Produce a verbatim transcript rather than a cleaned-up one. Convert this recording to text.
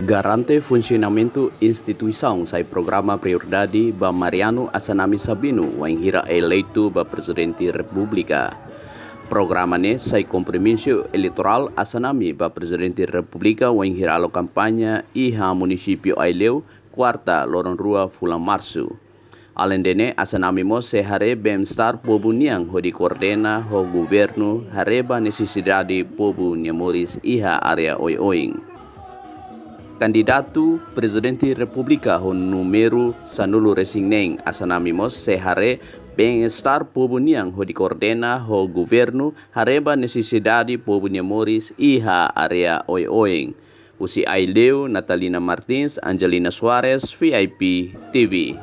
Garante funsionamentu instituisaun sai programa prioridade ba Mariano Assanami Sabino wainhira eleitu ba Prezidente Repúblika. Programa ne'e sai kompromisu eleitorál Assanami ba Prezidente Repúblika wainhira halo kampaña iha munisípiu Aileu, kuarta, loron rua fulan Marsu. Alende ne'e, Assanami mós sei haree bem-estar povu nian hodi koordena ho governu haree ba nesesidade povu nia moris iha área oioin. Kandidatu Prezidente Repúblika ho númeru sanulu resin neen, Assanami mós sei haree bem-estar povu nian hodi koordena ho governu haree ba nesesidade povu nia moris iha área oioin. Husi Aileu, Natalina Martins, Angelina Soares, V I P T V.